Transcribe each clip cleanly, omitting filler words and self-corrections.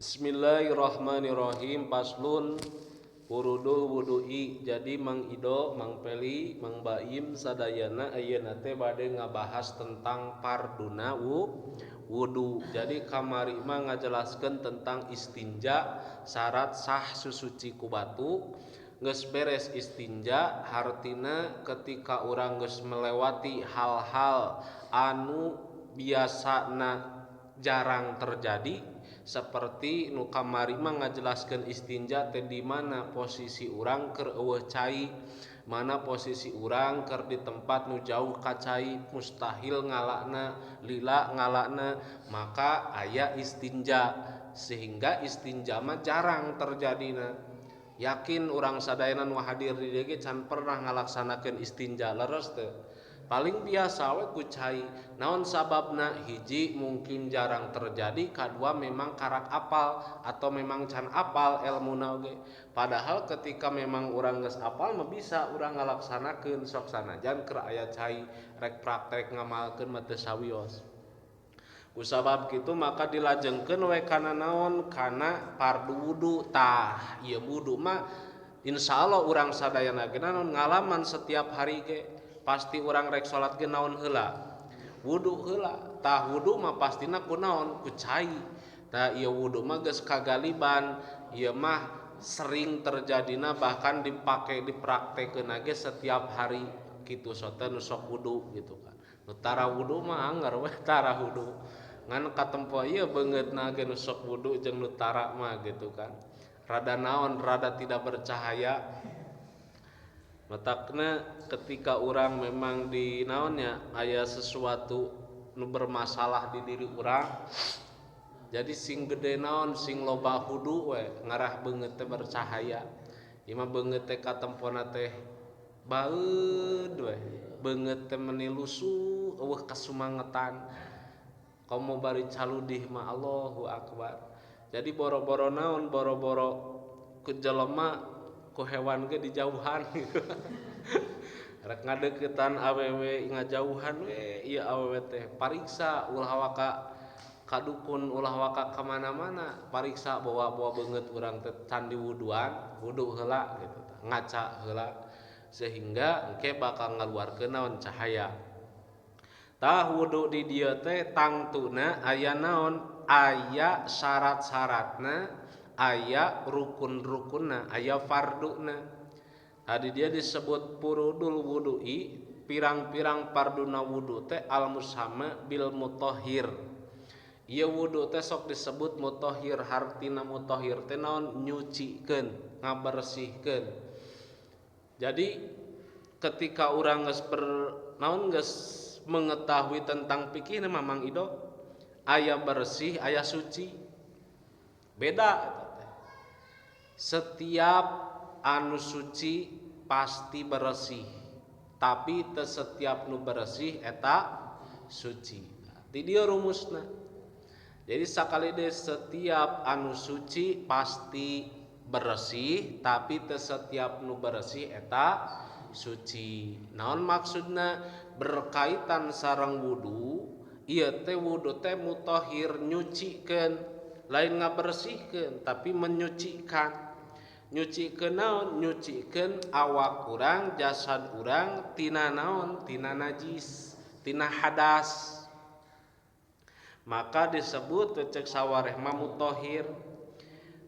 Bismillahirrahmanirrahim. Paslun furudul wudu'i. Jadi Mang Ido, Mang Peli, Mang Baim sadayana ayeuna teh bade ngabahas tentang farduna wudu. Jadi kamari mah ngajelaskeun tentang istinja, syarat sah susuci ku batu. Geus beres istinja hartina ketika urang geus melewati hal-hal anu biasana jarang terjadi, seperti nu kamari mah ngajelaskeun istinja teh di mana posisi urang keur eueuh cai, mana posisi urang keur di tempat nu jauh ka cai, mustahil ngalakna, lila ngalakna, maka aya istinja, sehingga istinja mah jarang terjadina. Yakin urang sadayana nu hadir di dieu ge can pernah ngalaksanakeun istinja, leres teu? Paling biasa we ku cai. Naon sababna? Hiji, mungkin jarang terjadi, kadua memang karak apal atau memang can apal elmuna oge. Padahal ketika memang urang geus apal mah bisa urang ngalaksanakeun, sok sanajan keur aya cai rek praktek ngamalkeun mah teu sawios. Ku sabab kitu maka dilajengkeun we kana naon? Kana fardu wudu. Tah, ieu wudu mah insyaallah urang sadayana ge naon ngalaman setiap hari ge. Pasti urang rek salat ge naon heula? Wudu heula. Tah wudu mah pastina ku naon? Ku cai. Tah ieu wudu mah geus kagaliban, ieu mah sering terjadina, bahkan dipake dipraktekeun ge setiap hari kitu sote nu sok wudu gitu kan. Nu tara wudu mah angger we tara wudu. Ngan katempo ieu beungeutna ge nu sok wudu jeung nu tara mah gitu kan. Rada naon, rada tidak bercahaya. Matakna ketika orang memang di naonnya aya sesuatu nu bermasalah di diri urang, jadi sing gede naon, sing loba wudu we ngarah beungeut teh bercahaya. Ieu mah beungeut teh katempona teh baeud we, beungeut teh meni lusuh, eueuh kasumangetan. Komo bari caludih mah Allahu akbar. Jadi boro-boro naon, boro-boro ku jelema ku hewan ge dijauhan. Rek ngadeukeutan awewe ngajauhan we ieu awewe teh. Pariksa ulah waka ka dukun, ulah waka ka mana-mana, pariksa bawa-bawa beungeut urang teh can diwuduan, wudu heula gitu, ngaca heula, sehingga engke bakal ngaluarkeun naon cahaya. Tah wudu di dieu teh tangtuna aya naon? Aya syarat-syaratna, aya rukun-rukunna, aya farduna. Tadi dia disebut furudul wudu'i, pirang-pirang farduna wudu teh al-musamma bil mutahhir. Ieu wudu teh sok disebut mutahhir, hartina mutahhir teh naon? Nyucikeun, ngabersihkeun. Jadi ketika urang geus naon geus mengetahui tentang fikih mah Mang Ido, aya bersih, aya suci. Beda. Setiap anu suci pasti bersih, tapi teu setiap nu bersih eta suci. Di dieu rumusna. Jadi sakali deui setiap anu suci pasti bersih, tapi teu setiap nu bersih eta suci. Naon maksudna? Berkaitan sareng wudu, ieu teh wudu teh mutahhir, nyucikeun, lain ngabersihkeun tapi menyucikan. Nyucikeun naon? Nyucikeun awak urang, jasad urang tina naon? Tina najis, tina hadas. Maka disebut cek sawareh mah mutahhir.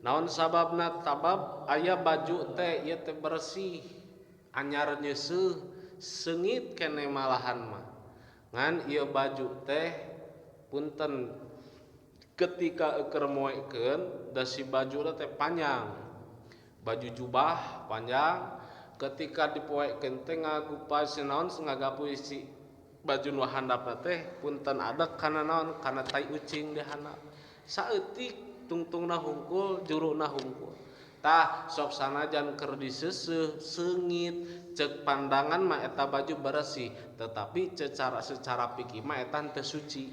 Naon sababna? Sabab aya baju teh ieu teh bersih, anyar nyeuseuh, seungit keneh malahan mah. Ngan ieu baju teh punten ketika keur moekeun da si baju teh panjang, baju jubah panjang, ketika dipoekeun teh ngagupas naon, ngagapu si baju nu handapna teh punten adek kana naon, kana tai ucing di handap, saeutik tungtungna hungkul, juruna hungkul. Tah sok sanajan keur diseuseuh seungit, cek pandangan mah eta baju bersih, tetapi secara fikih mah eta teu suci.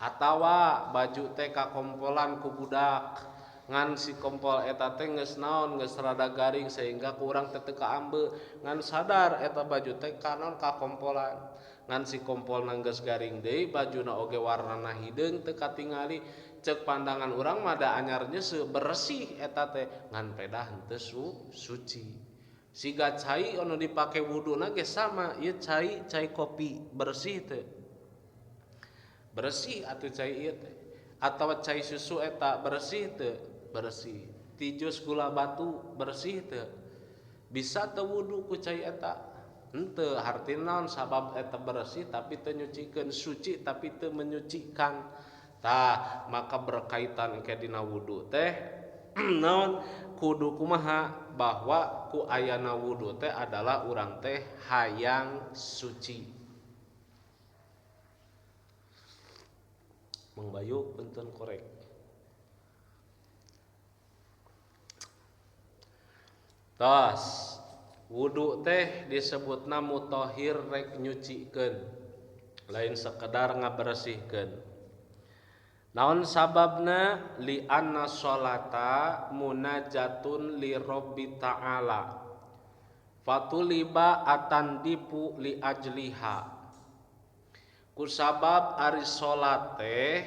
Atawa baju teh kakompolan ku budak, ngan si kompol eta teh geus naon, geus rada garing sehingga ku urang teh teu kaambe, ngan sadar eta baju teh kanaon kakompolan. Ngan si kompol nanggeus garing deui bajuna oge warnana hideung teu katingali. Cek pandangan urang mah da anyar nyeuseuh bersih eta teh ngan pedah henteu suci. Siga cai anu dipake wuduna ge sama, ieu cai cai kopi bersih teu? Bersih atuh cai ieu teh. Atawa cai susu eta bersih teu? Bersih. Ti jus gula batu bersih teu? Bisa teu wudu ku cai eta? Henteu, hartina naon sabab eta bersih tapi teu nyucikeun, suci tapi teu menyucikan. Tah, maka berkaitan ke dina wudu teh naon kudu kumaha bahwa ku ayana wudu teh adalah urang teh hayang suci. Mang Bayu punten korek. Tos, wudu teh disebutna mutahhir rek nyucikeun, lain sekedar ngabersihkeun. Naon sababna li anna sholata munajatun li rabbi ta'ala fatuliba atandipu li ajliha. Kusabab ari salat teh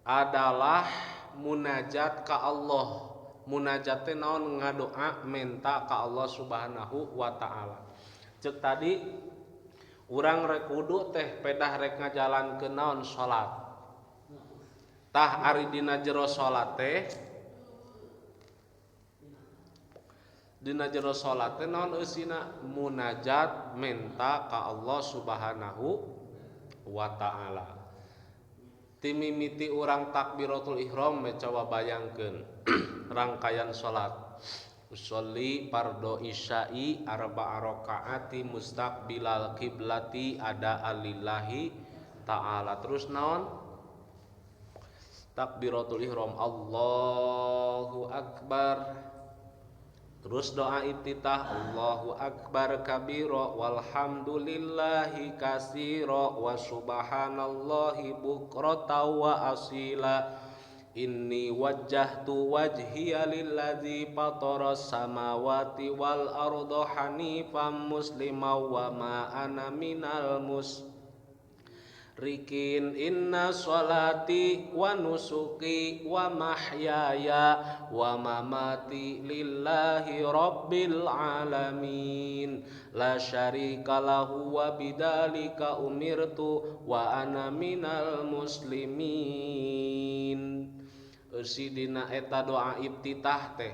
adalah munajat ka Allah. Munajat teh naon ngadoa menta ka Allah Subhanahu wa taala. Ceuk tadi urang rek wudu teh pedah rek ngajalankeun naon salat. Tah ari dina jero salat teh dina jero salat teh naon eusina munajat menta ka Allah Subhanahu wa taala. Timimiti urang takbiratul ihram coba bayangkeun rangkaian salat. Usolli fardhu isya'i arba'a rakaati mustaqbilal qiblati ada alillahi ta'ala. Terus naon? Takbiratul ihram Allahu akbar. Terus doa iftitah Allahu akbar kabira walhamdulillahi katsira wa subhanallahi bukratan wa asila. Inni wajjahtu wajhiya lillazi fataras samawati wal arda hanifan musliman wa ma ana minal muslimin. Rikin inna sholati wa nusuki wa mahyaya wa mamati lillahi rabbil alamin la syarika lahu wa bidzalika umirtu wa ana minal muslimin. Eusi dina eta doa iftitah teh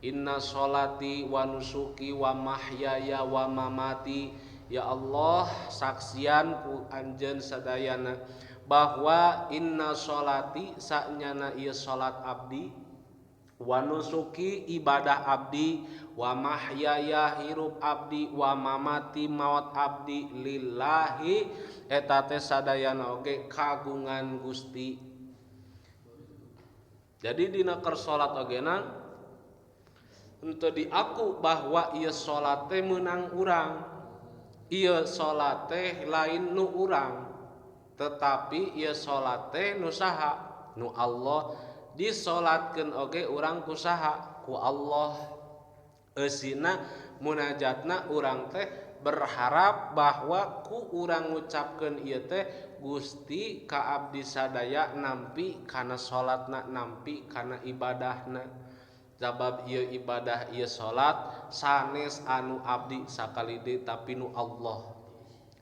inna sholati wa nusuki wa mahyaya wa mamati. Ya Allah, saksian ku anjeun sadayana bahwa inna sholati sanyana ieu salat abdi wa nusuki ibadah abdi wa mahyaya hirup abdi wa mamati maot abdi lillahi eta teh sadayana oge kagungan Gusti. Jadi dina keur salat ogena henteu diaku bahwa ieu salat teh meunang urang. Ieu salat teh lain nu urang, tetapi ieu salat teh nu saha? Nu Allah. Disolatkeun oge urang ku saha? Ku Allah. Eusina munajatna urang teh berharap bahwa ku urang ngucapkeun ieu teh Gusti ka abdi sadaya nampi kana salatna, nampi kana ibadahna. Sabab ieu ibadah ieu salat sanes anu abdi sakali deui tapi nu Allah.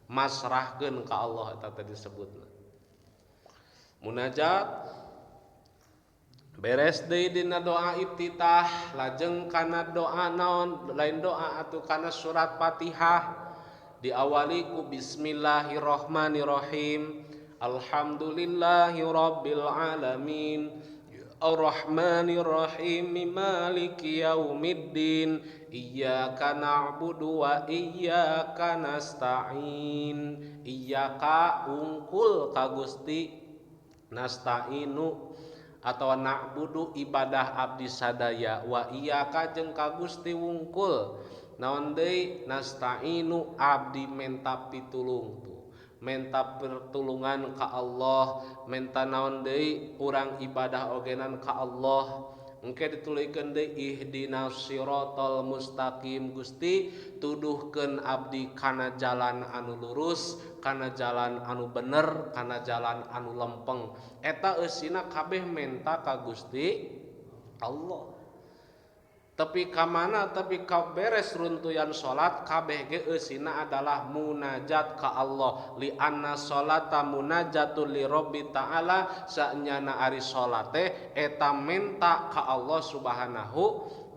Masrahkeun ka Allah eta teh disebutna. Munajat beres deui dina doa iftitah lajeng kana doa naon lain doa atuh kana surat Fatihah diawali ku bismillahirrahmanirrahim alhamdulillahi rabbil alamin Ar-Rahmanir-Rahim Maliki Yaumiddin Iyyaka na'budu wa iyyaka nasta'in. Iyyaka ungkul ka Gusti, nasta'inu atau na'budu ibadah abdi sadaya, wa iyyaka jeung ka Gusti wungkul. Naon deui nasta'inu abdi menta pitulung tuh. Menta pertulungan ka Allah, menta naon deui urang ibadah ogenan ka Allah, Engke ditulikeun deui ihdinas siratal mustaqim Gusti tuduhkeun abdi kana jalan anu lurus, kana jalan anu bener, kana jalan anu lempeng. Eta eusina kabeh menta ka Gusti Allah. Tapi ka mana tapi ka beres runtuyan salat kabeh ge eusina adalah munajat ka Allah li anna salata munajatul li rabbi ta'ala saenyana ari salat teh eta menta ka Allah Subhanahu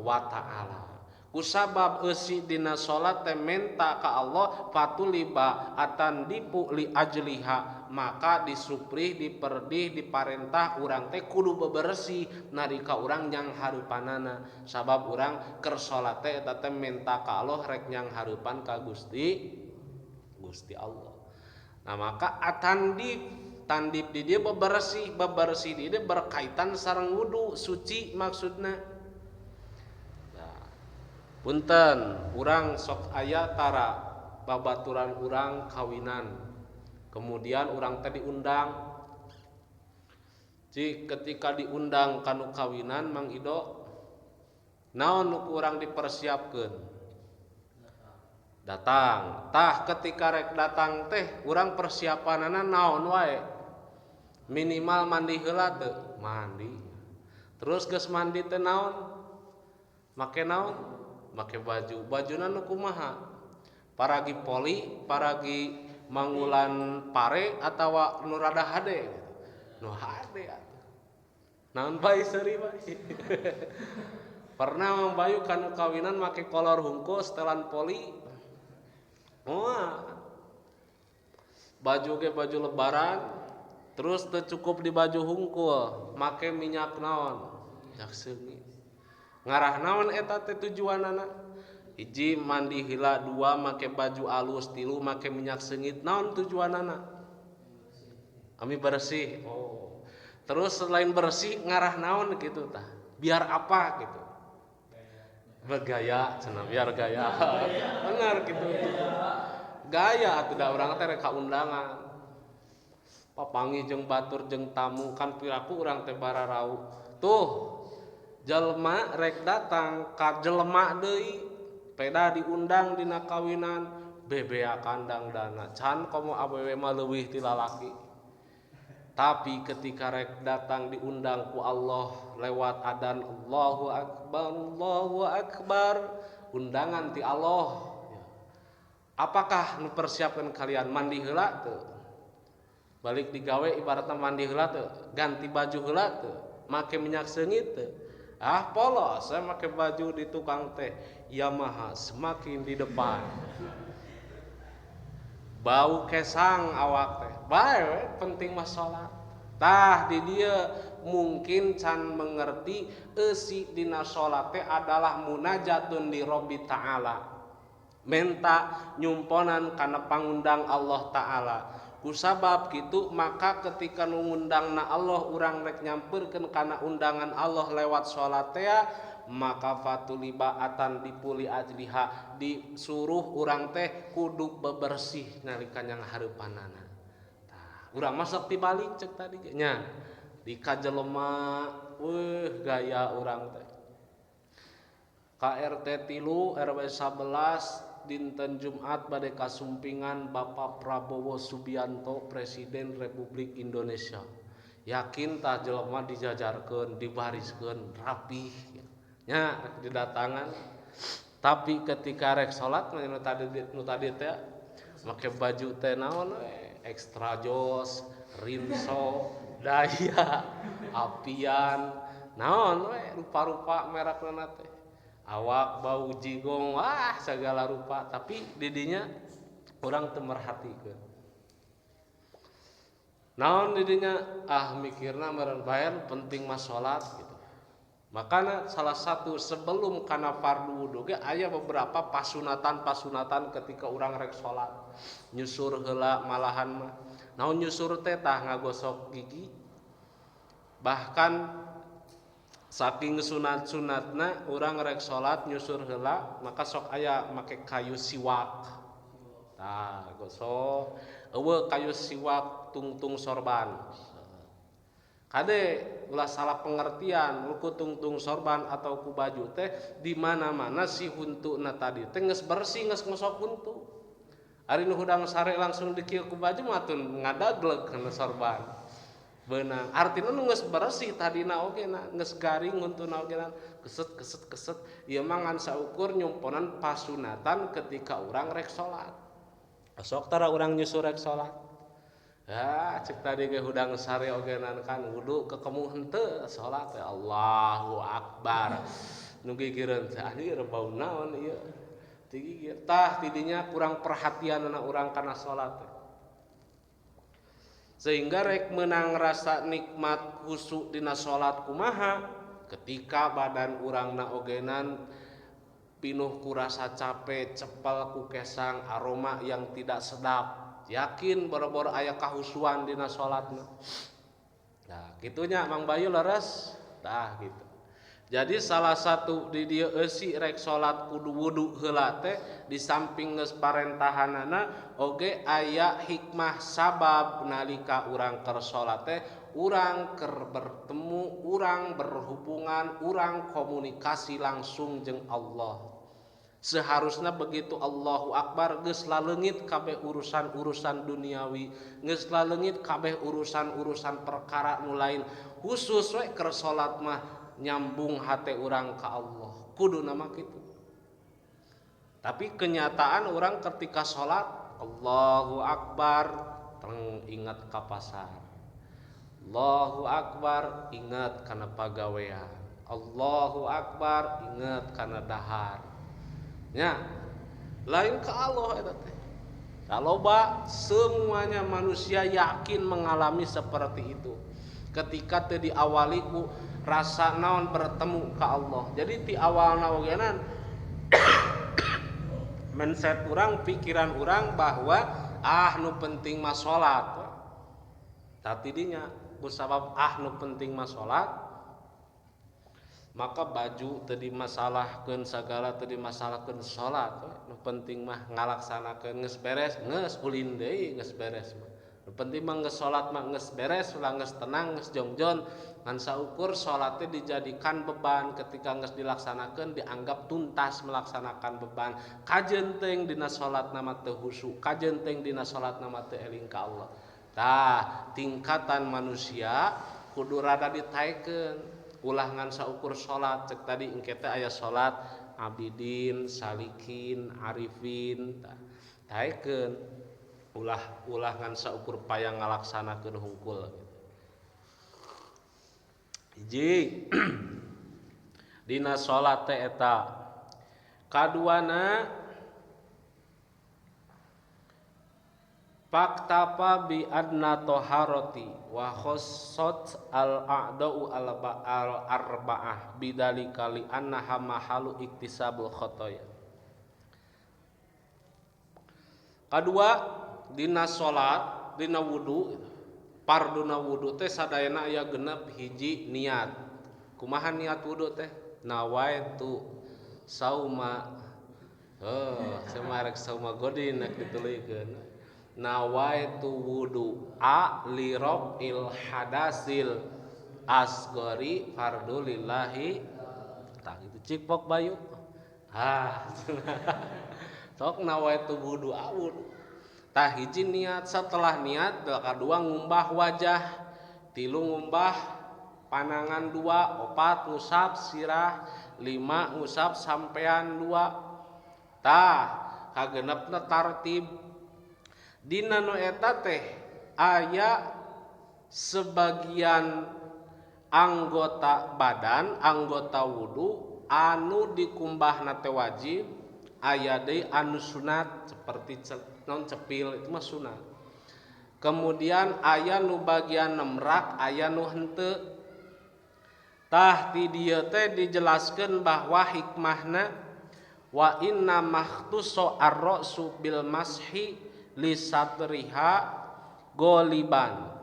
wa ta'ala. Kusabab eusi dina salat teh menta ka Allah fatuliba atandipu li ajliha maka disuprih diperdih diparentah urang teh kudu bebersih nalika urang nyang hareupanana sabab urang keur salat teh eta teh menta ka Allah rek nyang hareupan ka Gusti Gusti Allah. Nah maka atandip tandip di dieu bebersih bebersih di dieu berkaitan sareng wudu suci maksudna. Nah, punten urang sok aya tara babaturan urang kawinan. Kemudian urang teh diundang. Cik ketika diundang kanu kawinan Mang Ido naon nu ku urang dipersiapkeun? Datang. Tah ketika rek datang teh urang persiapanana naon wae? Minimal mandi heula teu? Mandi. Terus geus mandi teh naon? Make naon? Make baju. Bajuna nu kumaha? Paragi poli, paragi mangulan pare atawa nu rada hade gitu. Nu hade atuh. Naon bae seuri bae. Pernah Mang Bayu kanu kawinan make kolor hungkul setelan poli. Wah. Baju ge baju lebaran, terus teu cukup di baju hungkul, make minyak naon? Minyak seungit. Ngarah naon eta teh tujuanana? Hiji mandi heula, dua make baju alus, tilu make minyak seungit, naon tujuanana? Ami bersih. Oh. Terus selain bersih ngarah naon gitu tah? Biar apa gitu? Bergaya cenah, biar gaya. Bener gitu. Gaya atuh da urang teh rek ka undangan. Papanggih jeung batur jeung tamu kan piraku urang teh bararau. Tuh jelema rek datang ka jelema deui. Peda diundang dina kawinan bebea kandang dana can komo awewe mah leuwih ti lalaki. Tapi ketika rek datang diundang ku Allah lewat adan Allahu akbar Allahu akbar undangan ti Allah. Apakah nu persiapkan kalian mandi heula teu? Balik digawe ibaratna mandi heula teu, ganti baju heula teu, make minyak seungit teu? Ah polos, saya make baju di tukang teh Yamaha semakin di depan. Bau kesang awak teh. Bae we, penting mah salat. Tah di dieu mungkin can mengerti eusi dina salat teh adalah munajatun li Rabbi Ta'ala. Menta nyumponan kana pangundang Allah Ta'ala. Kusabab kitu maka ketika nu ngundangna Allah urang rek nyamperkeun kana undangan Allah lewat salat teh maka fatuliba atan dipuli ajliha disuruh urang teh kudu bebersih nalika nyang hareupanana. Tah urang mah sok tibalik cek tadi ge nya di kajelema weuh gaya urang teh. KRT 3 RW 11 dinten Jumat bade kasumpingan Bapak Prabowo Subianto Presiden Republik Indonesia. Yakin tah jelema dijajarkeun, dibariskeun rapih nya rek didatangan. Tapi ketika rek salat mah nu tadi teh make baju teh naon we ekstra jos, rinso, daya, apian, naon we rupa-rupa merekna teh. Awak bau jigong, wah segala rupa, tapi didinya urang teu merhatikeun. Naon didinya ah mikirna meureun bae penting mah salat gitu. Makana salah satu sebelum kana fardu wudu ge aya beberapa pasunatan-pasunatan ketika urang rek salat. Nyusur heula malahan mah. Naon nyusur teh tah ngagosok gigi. Bahkan saking sunat-sunatna urang rek salat nyusur heula maka sok aya make kayu siwak. Tah gosok eueuh kayu siwak tungtung sorban. Kade ulah salah pengertian ku tungtung sorban atau ku baju teh di mana-mana si huntuna tadi teh geus bersih geus ngosok huntu. Ari nu hudang sare langsung dikieu ku baju mah tun ngadagleg kana sorban. Beunang artina nu geus bersih tadina oge na geus garing huntuna oge na keset keset keset ieu mah ngan saukur nyumponan pasunatan ketika urang rek salat. Sok tara urang nyusul rek salat. Ya, cek tadi ge hudang sare ogenan kan wudu kekemu henteu salat ya Allahu Akbar. Nu gigireun teh anjir bau naon ieu. Tigigir tah tidinya kurang perhatianana urang kana salat teh. Sehingga rek meunang rasa nikmat khusyuk dina salat kumaha ketika badan urangna ogenan pinuh ku rasa capek, cepel ku kesang, aroma yang tidak sedap. Yakin boro-boro aya kahusuan dina salatna. Nah, kitunya Mang Bayu leres. Tah gitu. Jadi salah satu di dieu eusi rek salat kudu wudu heula teh di samping geus parentahanana oge aya hikmah sabab nalika urang keur salat teh urang keur bertemu, urang berhubungan, urang komunikasi langsung jeung Allah. Seharusnya begitu Allahu Akbar geus laleungit kabeh urusan-urusan duniawi, geus laleungit kabeh urusan-urusan perkara nu lain, khusus we keur salat mah nyambung hate urang ka Allah. Kuduna mah kitu. Tapi kenyataan urang ketika salat Allahu Akbar teng ingat ka pasar. Allahu Akbar ingat kana pagawean. Allahu Akbar ingat kana dahar. Nya, lain ke Allah eta teh. Kaloba semuanya manusia yakin mengalami seperti itu. Ketika teu diawali ku rasa naon bertemu ka Allah. Jadi ti awalna ogenan mindset urang, pikiran urang bahwa ah nu penting mah salat. Tah tidinya ku sabab ah nu penting mah salat, maka baju teu dimasalahkeun, sagala teu dimasalahkeun salat. Nu penting mah ngalaksanakeun geus beres, geus ulin deui geus beres mah. Nu penting mah geus salat mah geus beres, ulah geus tenang, geus jongjon. Ngan saukur salat teh dijadikan beban ketika geus dilaksanakeun dianggap tuntas melaksanakan beban. Kajeun teuing dina salatna mah teu khusyuk, kajeun teuing dina salatna mah teu eling ka Allah. Tah, tingkatan manusia kudu rada ditaekeun. Ulah ngan saukur salat cek tadi engke teh aya salat abidin, salikin, arifin, taekeun. Ulah ngan saukur payang ngalaksanakeun hungkul gitu. Hiji dina salat teh eta. Kaduana faktapa bi adna taharati wa khassat al a'da'u al arba'ah bidzalika li annaha mahalu iktisabul khotoya. Kadua dina salat, dina wudu, parduna wudu teh sadayana aya genep hiji niat. Kumaha niat wudu teh? Nawaitu sauma. Oh, semarek sauma godin nek dituluykeun. Nawaitu wudu a li raf'il hadasil asgori fardu lillahi. Tah itu cik pok Bayu. Ah. Sok nawaitu wudu a wudu. Tah hiji niat, setelah niat kadua ngumbah wajah, tilu ngumbah panangan dua, opat ngusap sirah, lima ngusap sampean dua. Tah kagenepna tartib. Dina nu eta teh aya sebagian anggota badan, anggota wudu anu dikumbahna teh wajib, aya deui anu sunat seperti non cepil itu mah sunat. Kemudian aya nu bagian nemrak, aya nu henteu. Tah ti dieu teh dijelaskeun bahwa hikmahna wa inna makhtusa ar-ra'su bil mashi lisatriha goliban.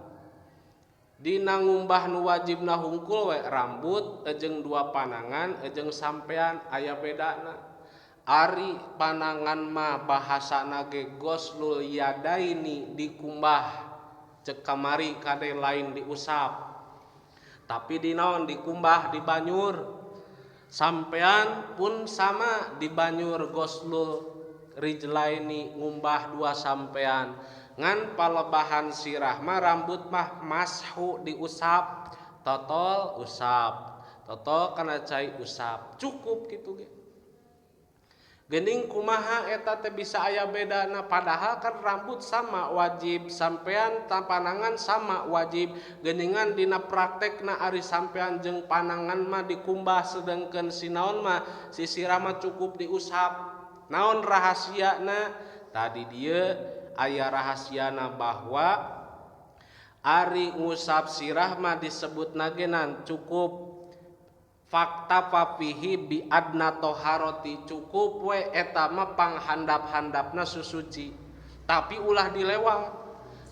Dina ngumbah nu wajibna hungkul we rambut jeung dua panangan jeung sampean aya bedana. Ari panangan mah bahasana ge goslul yadaini dikumbah cek kamari kade lain diusap. Tapi di naon dikumbah di banyur. Sampean pun sama di banyur goslul rijlaini ngumbah dua sampean. Ngan palebahan sirah mah rambut mah mashu diusap, totol usap, totol kana cai usap, cukup kitu ge. Geuning kumaha eta teh bisa aya bedana padahal kan rambut sama wajib, sampean panangan sama wajib. Geuningan dina praktekna ari sampean jeung panangan mah dikumbah sedengkeun si naon mah si sirah mah cukup diusap. Naon rahasiana? Tadi dieu aya rahasiana bahwa ari ngusap sirah mah disebutna ge cukup fakta papihi bi adna toharoti cukup we eta mah panghandap-handapna susuci tapi ulah dilewat.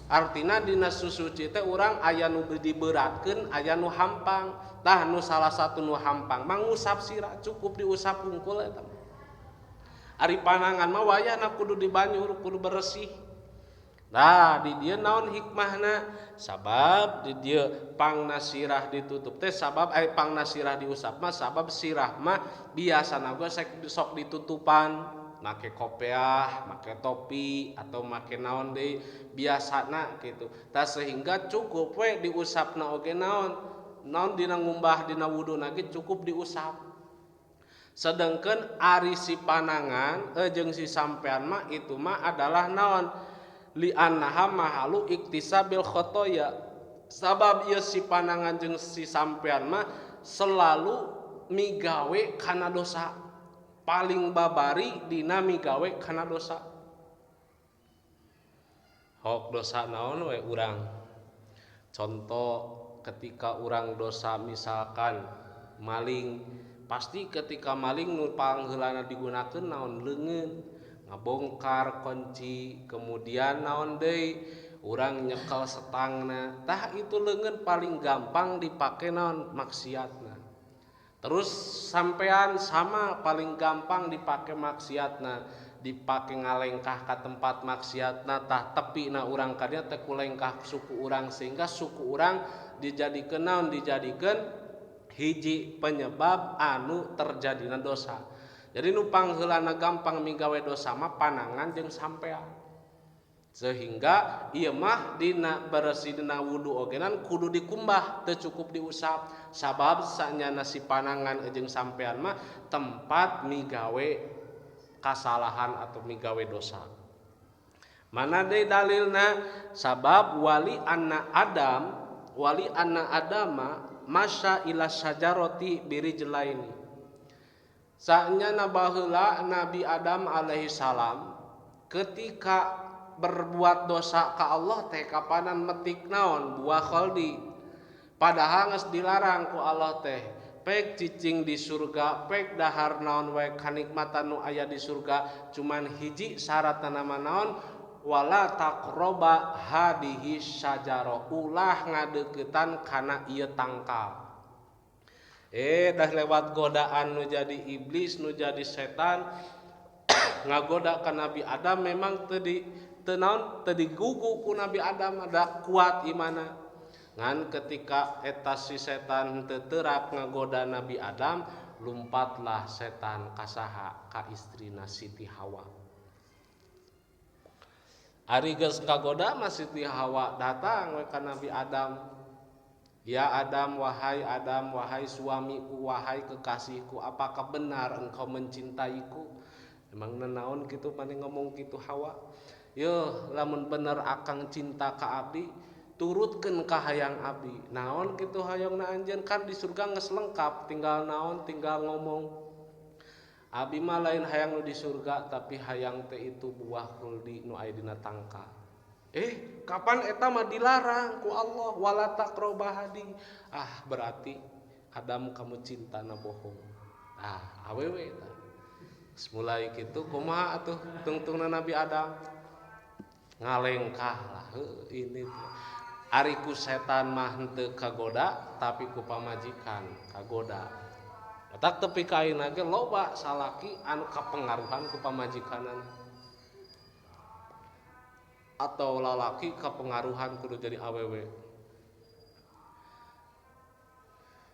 Artina dina susuci teh urang aya nu diberatkeun aya nu hampang. Tah nu salah satu nu hampang mah ngusap sirah cukup diusap hungkul eta. Ari panangan mah wayahna kudu dibanyur kudu bersih. Nah di dieu naon hikmahna? Sabab di dieu pangna sirah ditutup teh sabab pangna sirah diusap mah sabab sirah mah biasana ge sok ditutupan make kopiah, make topi atau make naon deui biasana kitu. Tah sehingga cukup we diusapna oge naon? Naon dina ngumbah dina wuduna ge cukup diusap. Sedengkeun ari si panangan jeung si sampean mah itu mah adalah naon? Li annaha mahalu iktisabil khotoya. Sabab ieu si panangan jeung si sampean mah selalu migawe kana dosa. Paling babari dina migawe kana dosa. Hok dosa naon we urang? Contoh ketika urang dosa misalkan maling, pasti ketika maling nu pangheulana digunakeun naon leungeun, ngabongkar kunci, kemudian naon deui urang nyekel setangna. Tah itu leungeun paling gampang dipake naon maksiatna. Terus sampean sama paling gampang dipake maksiatna, dipake ngalengkah ka tempat maksiatna. Tah tepina urang ka dieu teh kulengkah suku urang sehingga suku urang dijadikeun naon dijadikeun hiji penyebab anu terjadina dosa. Jadi nu pangheulana gampang migawe dosa mah panangan jeung sampean. Sehingga ieu mah dina beresih dina wudu ogenan kudu dikumbah teu cukup diusap. Sabab sanyana si panangan jeung sampean mah tempat migawe kasalahan atau migawe dosa. Mana deui dalilna? Sabab wali anna Adama masya ila syajarati birijlaini. Saenyana baheula Nabi Adam alaihi salam ketika berbuat dosa ka Allah teh kapanan metik naon buah kholdi. Padahal geus dilarang ku Allah teh pek cicing di surga, pek dahar naon wae kanikmatan nu aya di surga, cuman hiji syaratna mah naon wala taqroba hadihi syajara, ulah ngadeuketan kana ieu tangkal. Dah lewat godaan nu jadi iblis, nu jadi setan ngagoda ka Nabi Adam memang teu di teu naon teu digugu ku Nabi Adam ada kuat imana. Ngan ketika eta si setan teu teurak ngagoda Nabi Adam, lumpatlah setan kasaha ka istrina Siti Hawa. Ari geus kagoda mah Siti Hawa datang we ka Nabi Adam. Ya Adam, wahai suamiku, wahai kekasihku, apakah benar engkau mencintaiku? Emang nenaon kitu maneh ngomong kitu Hawa? Yeuh, lamun bener akang cinta ka abdi, turutkeun ka hayang abdi. Naon kitu hayangna anjeun? Kan di surga geus lengkap, tinggal naon, tinggal ngomong. Abi mah lain hayang nu di surga, tapi hayang teh itu buah khuldi nu aya dina tangkal. Kapan eta mah dilarang ku Allah wala taqroba hadi. Ah, berarti Adam kamu cintana bohong. Ah, awewe eta. Mulai kitu kumaha atuh tungtungna Nabi Adam? Ngalengkah lah heuh ini teh. Ari ku setan mah henteu kagoda tapi ku pamajikan kagoda. Tak tepi ka ayeuna ge loba salaki anu kapengaruhan ku pamajikanana. Atau lalaki kapengaruhan kudu jadi awewe.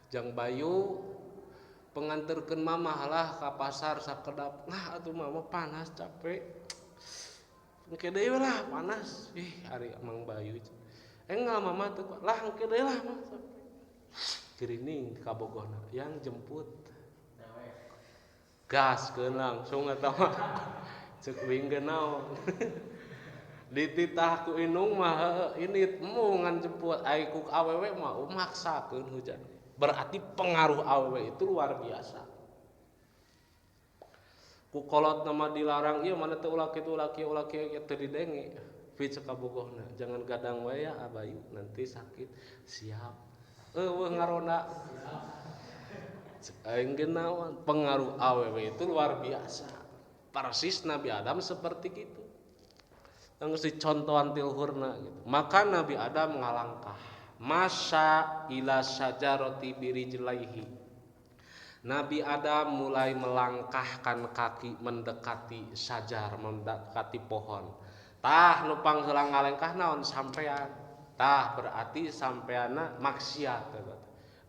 Jang Bayu penganterkeun mamah lah ka pasar sakedap. Nah atuh mama panas capek. Engke deui lah panas. Ih ari Mang Bayu. Enggak mama tuh lah engke deui lah mah. Kirining ka bogohna yang jemput. Gaskeun langsung eta mah. Ceuk uing ge naon. Dititah ku indung mah ini embung ngan jemput ai ku awewe mah maksakeun hujan. Berarti pengaruh awewe itu luar biasa. Ku kolot nama dilarang ieu mana teh ulah kitu ulah kieu ulah kieu teu didenge. Fi cek kabogohna jangan gadang wae ya Abayu nanti sakit. Siap. Eueuh ngaronda. Cek aing ge naon pengaruh awewe itu luar biasa. Persis Nabi Adam seperti gitu. Geus dicontohan tilhurna gitu. Maka Nabi Adam ngalangkah masa ila syajarati birijlaihi. Nabi Adam mulai melangkahkan kaki mendekati sajar, mendekati pohon. Tah nu pangheula ngalengkah naon sampean. Tah berarti sampeanna maksiat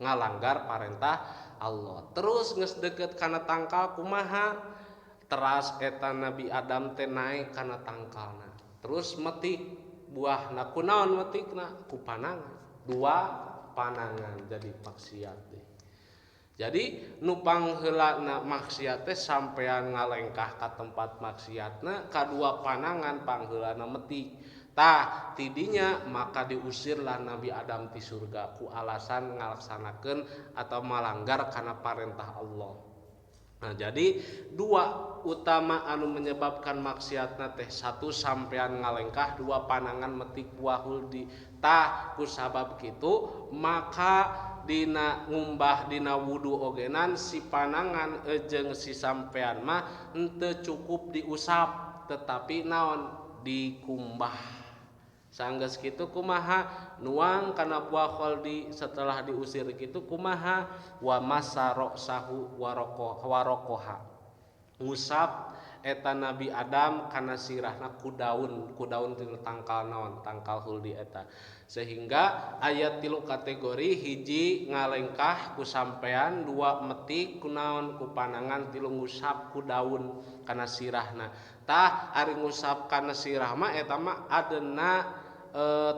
ngalanggar parentah Allah. Terus geus deukeut kana tangkal kumaha? Teras eta Nabi Adam teh naik kana tangkalna. Terus metik buahna kunaon metikna ku panangan. Dua panangan jadi maksiat teh. Jadi nu pangheulana maksiat teh sampean ngalengkah ka tempat maksiatna kadua panangan pangheulana metik. Tah tidinya maka diusirlah Nabi Adam ti surga ku alasan ngalaksanakeun atau malanggar kana parentah Allah. Nah, jadi dua utama anu menyebabkan maksiatna teh satu sampean ngalengkah, dua panangan metik buah huldi. Tah ku sabab kitu maka dina ngumbah dina wudu ogenan si panangan jeung si sampean mah henteu cukup diusap tetapi naon dikumbah. Sanggeus kitu kumaha nuang kana buah kholdi setelah diusir kitu kumaha wa masaroksahu warokoha ngusap eta Nabi Adam kana sirahna ku daun tina tangkal naon tangkal huldi eta. Sehingga ayat tilu kategori hiji ngalengkah ku sampean, dua metik ku naon ku panangan, tilu ngusap ku daun kana sirahna. Tah ari ngusap kana sirah mah eta mah adena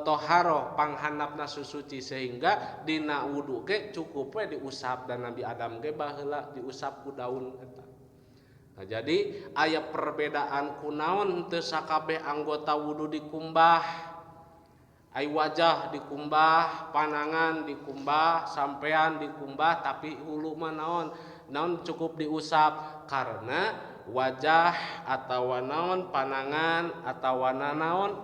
toharoh panghandapna susuci sehingga dina wudu ge cukup we diusap dan Nabi Adam ge baheula diusap ku daun eta. Nah, jadi aya perbedaan kunaon teu sakabeh anggota wudu dikumbah. Ai wajah dikumbah, panangan dikumbah, sampean dikumbah, tapi hulu mah naon? Naon cukup diusap karena wajah atawa naon panangan atawa naon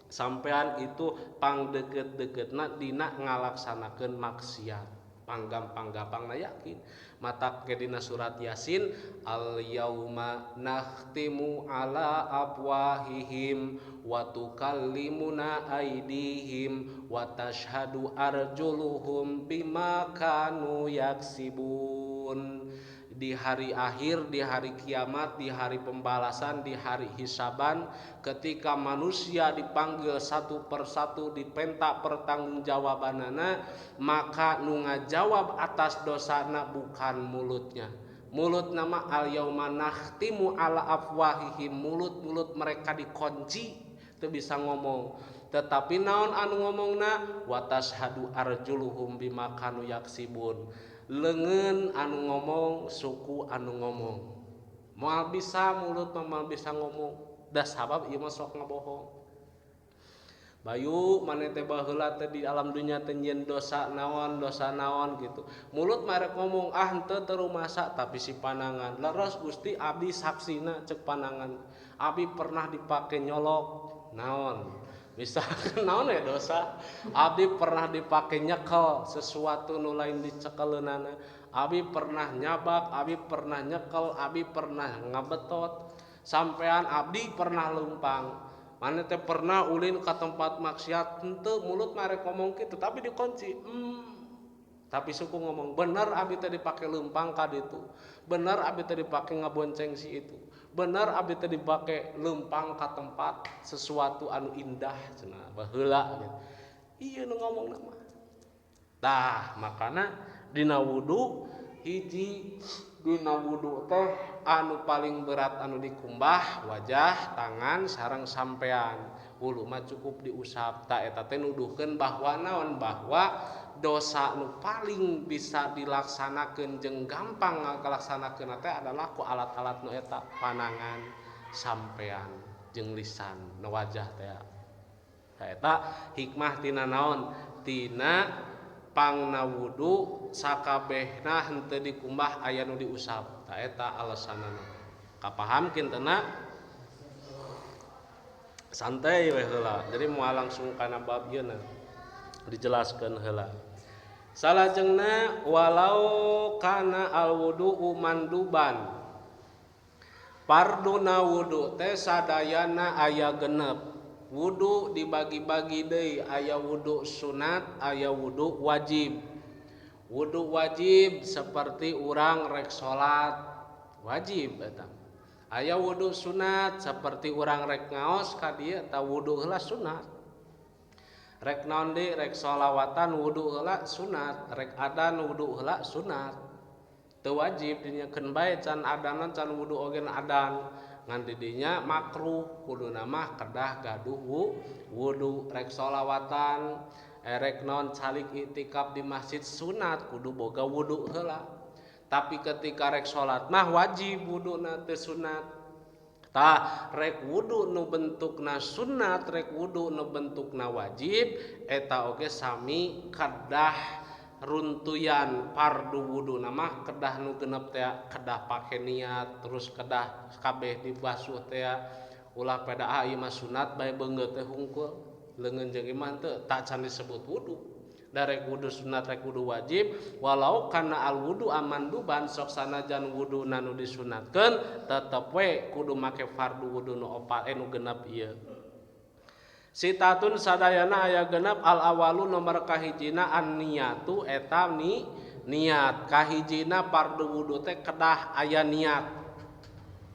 sampean itu pangdeukeut-deukeutna dina ngalaksanakeun maksiat. Panggampang-gampangna yakin. Mata ke dina surat Yasin al yauma nakhtimu ala afwahihim wa tukallimuna aydihim wa tashhadu arjuluhum bima kanu yaksibun. Di hari akhir, di hari kiamat, di hari pembalasan, di hari hisaban, ketika manusia dipanggil satu persatu, dipenta pertanggungjawabanana, maka nu ngajawab atas dosana bukan mulutnya. Mulut nama al yauma nakhtimu ala afwahihim, mulut-mulut mereka dikunci, teu bisa ngomong. Tetapi naon anu ngomongna wa tashhadu arjuluhum bima kanu yaksibun. Leungeun anu ngomong, suku anu ngomong. Moal bisa mulut mah moal bisa ngomong. Da sabab ieu mah sok ngabohong. Bayu maneh teh baheula teh di alam dunya teh nyieun dosa naon gitu. Mulut mah rek ngomong ah henteu teu rumasa tapi si panangan. Leres Gusti abdi saksina ceuk panangan. Abdi pernah dipake nyolok naon. Misalkan naon ya dosa. Abdi pernah dipake nyekel sesuatu nu lain dicekeleunana. Abdi pernah nyabak, abdi pernah nyekel, abdi pernah ngabetot. Sampean abdi pernah leumpang. Maneh teh pernah ulin ka tempat maksiat henteu mulut mah rek ngomong kitu tapi dikunci. Tapi suku ngomong bener abdi teh dipake leumpang ka ditu. Bener abdi teh dipake ngabonceng si itu. Bener abdi teh dipake leumpang ka tempat sesuatu anu indah cenah baheula gitu. Ieu nu ngomongna mah. Tah makana Dina wudu hiji dina wudu teh anu paling berat anu dikumbah wajah, tangan sareng sampean. Wulu mah cukup diusap. Ta eta teh nuduhkeun bahwa naon, bahwa dosa nu paling bisa dilaksanakeun jeung gampang ngalaksanakeun teh adalah ku alat-alat nu eta panangan, sampean jeung lisan, nu wajah teh. Ta eta hikmah tina naon? Tina pangna wudu sakabehna henteu dikumbah aya nu diusap. Ta eta alasanana. Kapaham kintenna? Santai we heula. Jadi moal langsung kana bab ieu na. Dijelaskeun heula. Salajengna walau kana al wudu'u manduban. Farduna wudu teh sadayana aya genep. Wudu dibagi-bagi deui, aya wudu sunat, aya wudu wajib. Wudu wajib seperti urang rek salat, wajib eta. Aya wudu sunat seperti urang rek ngaos ka dieu eta wudu heula sunat. Rek naon deui, rek sholawatan wudu heula sunat, rek adan wudu heula sunat. Teu wajib dinya keun bae can adanan can wudu oge adan. Ngan di dinya makruh kuduna mah kedah gaduh wudu. Rek sholawatan, rek naon calik iktikaf di masjid sunat kudu boga wudu heula. Tapi ketika rek salat mah wajib wuduna teu sunat. Tah rek wudu nu bentukna sunat, rek wudu nu bentukna wajib eta oge sami kedah runtuyan fardu wudu mah kedah nu genep teh, kedah pake niat, terus kedah kabeh dibasuh teh, ulah pada ah ieu mah sunat bae beungeut teh hungkul leungeun jeung imah teu tak can disebut wudu. Da rek wudu sunat rek wudu wajib walau kana al wudu amanduban sok sanajan wudu nu disunatkeun tetep we kudu make fardu wudu nu opat nu genep ieu. Sitatun sadayana aya genep al awalu nomor kahijina an niyatu eta ni niat. Kahijina fardu wudu teh kedah aya niat.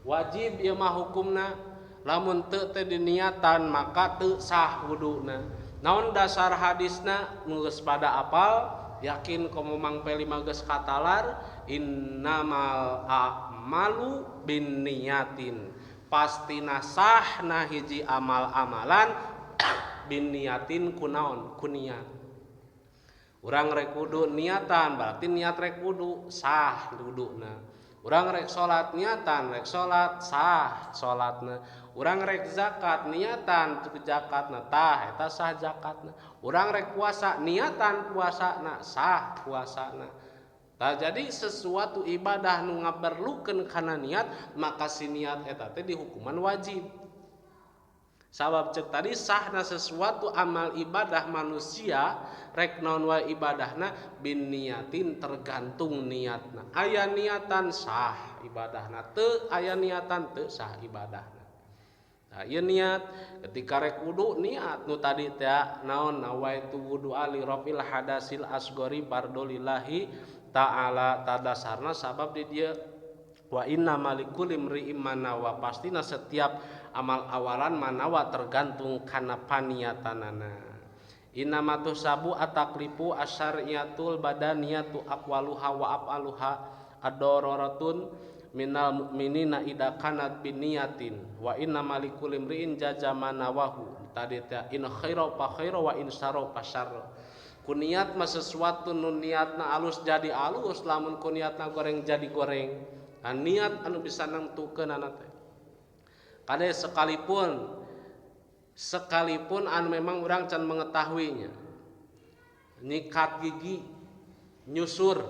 Wajib ieu mah hukumna, lamun teu teh diniatan maka teu sah wuduna. Naon dasar hadisna nu geus pada apal yakin komo Mang Peli mah geus katalar innamal a'malu binniyatin. Pastina sahna hiji amal-amalan binniyatin kunaon ku niat. Urang rek wudu niatan berarti niat rek wudu sah wuduna. Urang rek salat niatan rek salat sah salatna. Urang rek zakat niatan zakatna tah eta sah zakatna. Urang rek puasa niatan puasana sah puasana. Tah jadi sesuatu ibadah nu ngaperlukeun kana niat maka si niat eta teh dihukuman wajib. Sabab cek tadi sahna sesuatu amal ibadah manusia rek naon wae ibadahna bin niatin tergantung niatna. Aya niatan sah ibadahna, teu aya niatan teu sah ibadahna. Nah, ieu niat ketika rek wudu niat nu tadi teh naon nawaitu wudu ali rafil hadasil asgori fardolillahi ta'ala tadasarna sabab di dieu wa inna malikul imri'in manawa pastina setiap amal awalan manawa tergantung kana paniatanana. Innama tusabu ataklifu asyariyatul badaniyatu aqwaluha wa af'aluha ad-dararatun minal mu'minina idza kanat biniyatin wa inna malikul imri'in jaza manawahu. Tadi teh in khaira fa khaira wa in syarra fa syarra. Ku niat mah sesuatu nu niatna alus jadi alus, lamun ku niatna goreng jadi goreng. Nah, niat anu bisa nangtukeunana teh. Kade sekalipun anu memang urang can mengetahuinya. Nyikat gigi, nyusur.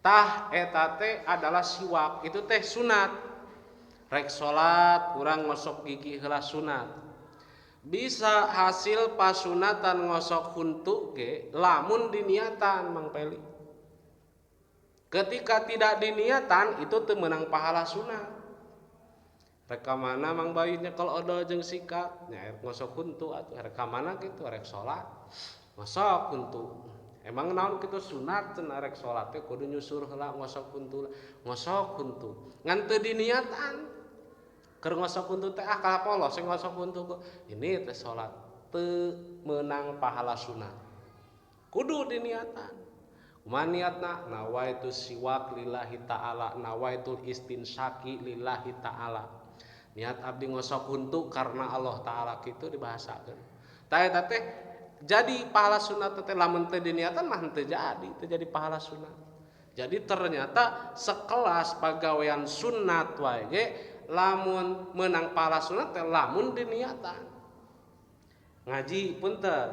Tah eta teh adalah siwak, itu teh sunat. Rek salat urang ngosok gigi heula sunat. Bisa hasil pasunatan ngosok huntu ge lamun diniatan Mang Peli. Ketika tidak diniatan itu teu meunang pahala sunat. Rek ka mana Mang Bayu nyekel odol jeung sikat nya rek ngosok huntu atuh rek ka mana kitu rek salat ngosok huntu. Emang naon kitu sunat cenah rek salat teh kudu nyusur heula ngosok huntu, ngosok huntu. Ngan teu diniatan. Keur ngosok huntu teh ah kalah polos sing ngosok huntu ini teh salat teu meunang pahala sunat. Kudu diniatan. Kumaha niatna? Nawaitu siwak lillahi ta'ala, nawaitul istinsyaki lillahi ta'ala. Niat abdi ngosok huntu karena Allah ta'ala kitu dibahasakeun. Tah eta teh jadi pahala sunat teh lamun teu diniatan mah henteu jadi, teu jadi pahala sunat. Jadi ternyata sekelas pagawean sunat wae ge lamun menang pahala sunat teh lamun diniatan. Ngaji punten.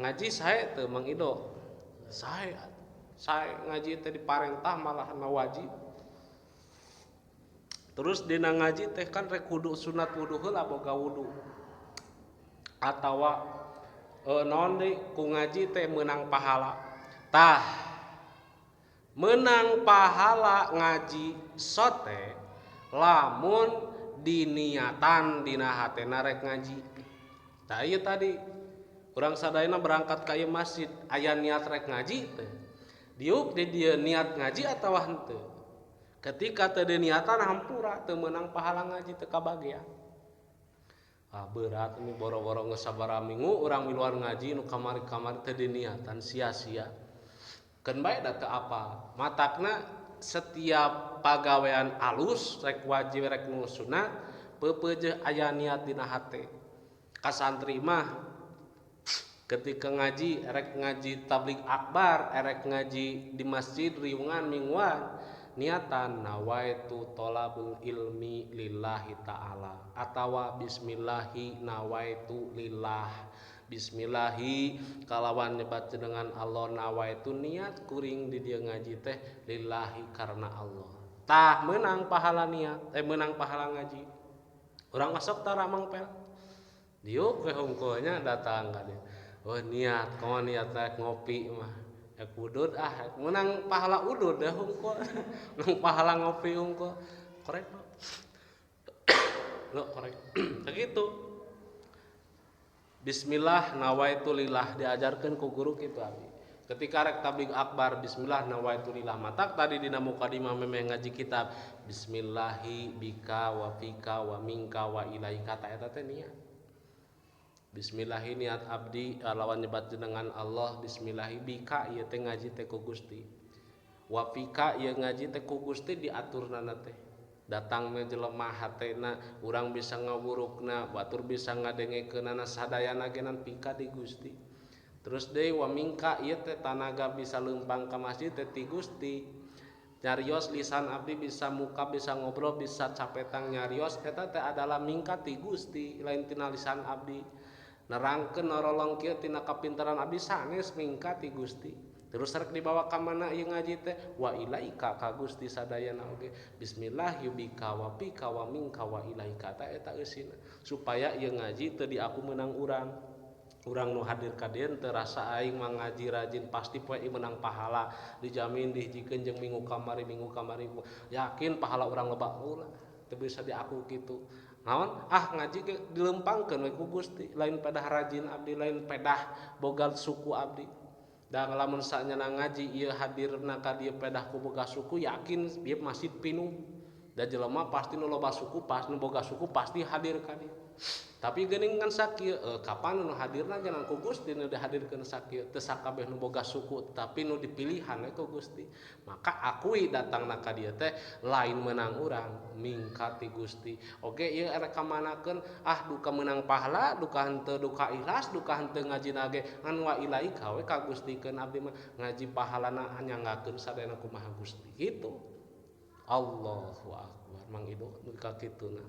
Ngaji sae teu Mang Ido. Sae. Sae ngaji teh diparentah malah wajib. Terus dina ngaji teh kan rek kudu sunat wudu heula boga wudu. Atawa naon deui ku ngaji teh meunang pahala. Tah menang pahala ngaji sote lamun diniatan dina hatena rek ngaji. Tah ieu tadi urang sadayana berangkat ka ieu masjid aya niat rek ngaji teh. Diuk di dieu niat ngaji atawa henteu. Ketika teu diniatan hampura teu meunang pahala ngaji teu kabagean. Ah berat ini boro-boro geus sabaraha minggu urang miluan ngaji nu kamari-kamari teu diniatan sia-sia. Keun bae da teu apal. Matakna setiap pagawean alus rek wajib rek nu sunat peupeujeuh aya niat dina hate. Ka santri mah ketika ngaji rek ngaji tabligh akbar rek ngaji di masjid riungan mingguan niatan nawaitu tolabul ilmi lillahi ta'ala atawa bismillahi nawaitu lillah. Bismillahi kalawan nyebat jenengan Allah nawaitu niat kuring di dieu ngaji teh lillahi karena Allah. Tah meunang pahala niat meunang pahala ngaji. Urang masuk tara mangpel. Diuk we hungkulnya datang ka dieu. Oh niat, komo niat rek ngopi mah. Rek udud ah, meunang pahala udud deh hungkul. Meunang pahala ngopi hungkul. Korek lo. Lo korek. Begitu. Bismillah nawaitu lillah diajarkeun ku guru kitu abdi. Ketika rek tabligh akbar bismillah nawaitu lillah. Matak tadi dina mukadimah memeh ngaji kitab bismillahi bika wa fika wa minka wa ilaika ta eta teh niat. Bismillahi niat abdi lawan nyebat jenengan Allah bismillahi bika ieu teh ngaji teh ku Gusti. Wa fika ieu ngaji teh ku Gusti diaturnana teh. Datangna jelema hatena urang bisa ngawurukna batur bisa ngadengekeunana sadayana ge nan pika di Gusti. Terus deui wa mingka ieu teh tanaga bisa leumpang ka masjid teh ti Gusti. Nyarios lisan abdi bisa muka bisa ngobrol bisa capetang nyarios eta teh adalah mingka ti Gusti lain tina lisan abdi. Nerangkeun norolong kieu tina kapintaran abdi sanes mingka ti Gusti. Terus rek dibawa ka mana ieu ngaji teh wa ilaika ka Gusti sadayana oge. Bismillah yubika wa fika wa minka wa ilaika ta eta eusina supaya ieu ngaji teu diaku meunang urang. Urang nu hadir ka dieu teu rasa aing mah ngaji rajin pasti poe ieu meunang pahala dijamin dihijikeun jeung minggu kamari yakin pahala urang loba ulah teu bisa diaku kitu. Naon ah ngaji ge dilempangkeun we ku Gusti lain pedah rajin abdi lain pedah boga suku abdi. Da lamun sanyana ngaji ieu hadirna ka dieu pedah ku boga suku yakin ieu masjid pinuh. Da jelema pasti nu loba suku pasti nu boga suku pasti hadir ka dieu. Tapi geuning kan sakieu kapan nu hadirna ge ku Gusti nu dihadirkeun sakieu teu sakabeh nu boga suku tapi nu dipilihan we ku Gusti. Maka akui datangna ka dieu teh lain meunang urang mingka ti Gusti. Oge ieu rek kamanakeun ah duka meunang pahala duka henteu duka ikhlas duka henteu ngajina ge ngan wa ilaika we ka Gustikeun abdi mah ngaji pahalana nyanggakeun sadayana kumaha Gusti kitu. Allahu akbar Mang Ido nu ka kituna.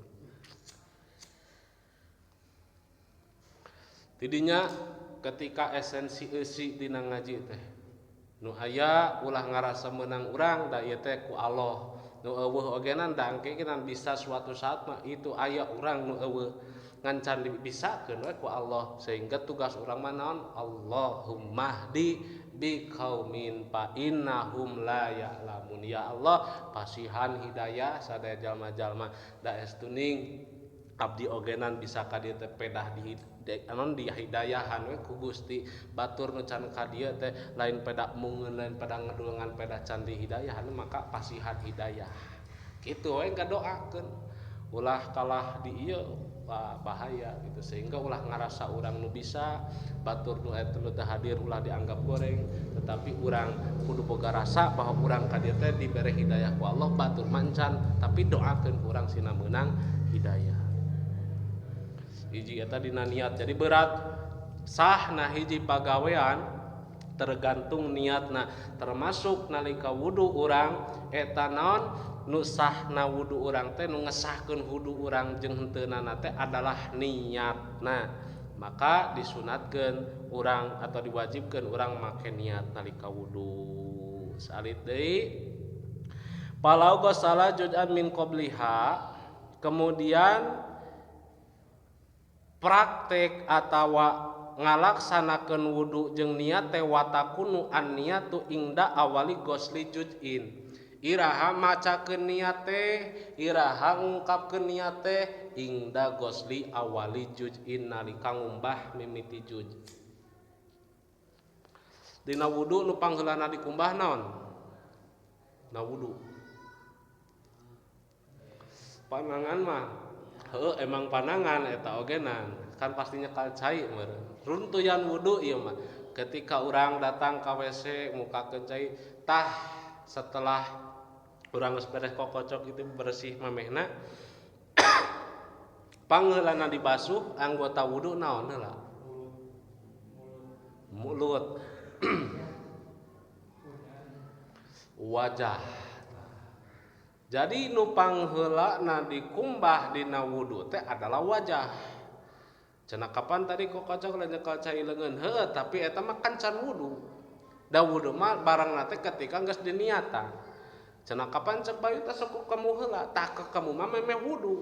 Tidinya ketika esensi eusi dina ngaji teh nu aya ulah ngarasa meunang urang da ieu teh ku Allah nu eueuh ogenan da engke bisa suatu saat mah itu aya urang nu eueuh ngan can dibisakeun we ku Allah sehingga tugas urang mah naon Allahumma hdi bi qaumin fa innahum la ya'lamun. Ya Allah pasihan hidayah sadaya jalma-jalma da estuning abdi ogenan bisa ka dieu teh pedah di anon di hidayahan we ku Gusti batur nu can ka dieu teh lain pedah mungeun lain pedah ngedulungan pedah can di hidayahan maka pasihan hidayah kitu we ngadoakeun ulah kalah di ieu Wah, bahaya gitu sehingga ulah ngarasa urang nu bisa batur nu eta nu teu hadir ulah dianggap goreng tetapi urang kudu boga rasa bahwa urang ka dieu teh dibere hidayah ku Allah batur mah encan tapi doakeun ku urang sina meunang hidayah. Hiji eta dina niat jadi berat sahna hiji pagawean tergantung niatna termasuk nalika wudu urang eta naon nu sahna wudu urang teh nu ngesahkeun wudu urang jeung henteunana teh adalah niatna maka disunatkeun urang atau diwajibkeun urang make niat nalika wudu. Salit deui palau gosala juz'an min qabliha kemudian praktek atawa ngalaksanakeun wudu jeung niat teh watakunu an niatu ingda awali gosli juz'in. Iraha macakeun niat teh, iraha ngungkapkeun niat teh ingda gosli awali juz'in nalika ngumbah mimiti juz. Dina wudu nu pangheulana dikumbah naon? Na wudu. Panangan mah heuh emang panangan eta ogenan kan pastinya nyekal cai meureun. Runtuyan wudu ieu mah ketika urang datang ka WC mukakeun cai tah setelah urang geus beres kokocok itu bersih mamehna pangheulana dibasuh anggota wudu naon heula? Mulut. Wajah. Jadi nu pangheulana dikumbah dina wudu teh adalah wajah. Cenah kapan tadi kokocok lain nyekal cai leungeun heuh tapi eta mah kan can wudu. Da wudu mah barangna teh ketika geus diniatan. Cenah kapan cek bayu teh sok kekemu heula tah kekemu mah memeh wudu.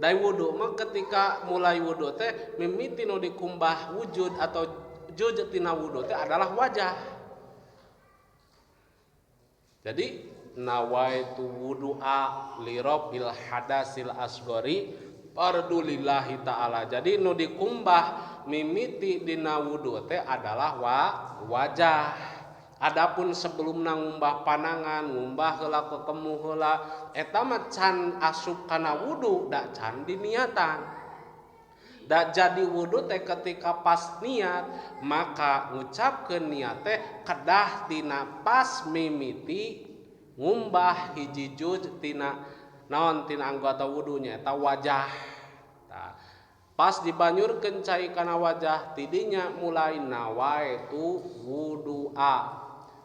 Da wudu mah ketika mulai wudu teh mimiti nu dikumbah wujud atau juz tina wudu teh adalah wajah. Jadi nawaitu wudu'a li rabbil hadasil asghari fardu lillahi ta'ala. Jadi nu dikumbah mimiti dina wudu teh adalah wajah. Adapun sebelumna ngumbah panangan, ngumbah heula kekemu heula eta mah can asup kana wudu da can diniatan. Da jadi wudu teh ketika pas niat maka ngucapkeun niat teh kedah tina pas mimiti ngumbah hiji juz tina naon tina anggota wudunya eta wajah. Tah pas dibanyurkeun cai kana wajah tidinya mulai nawaitu wudu'a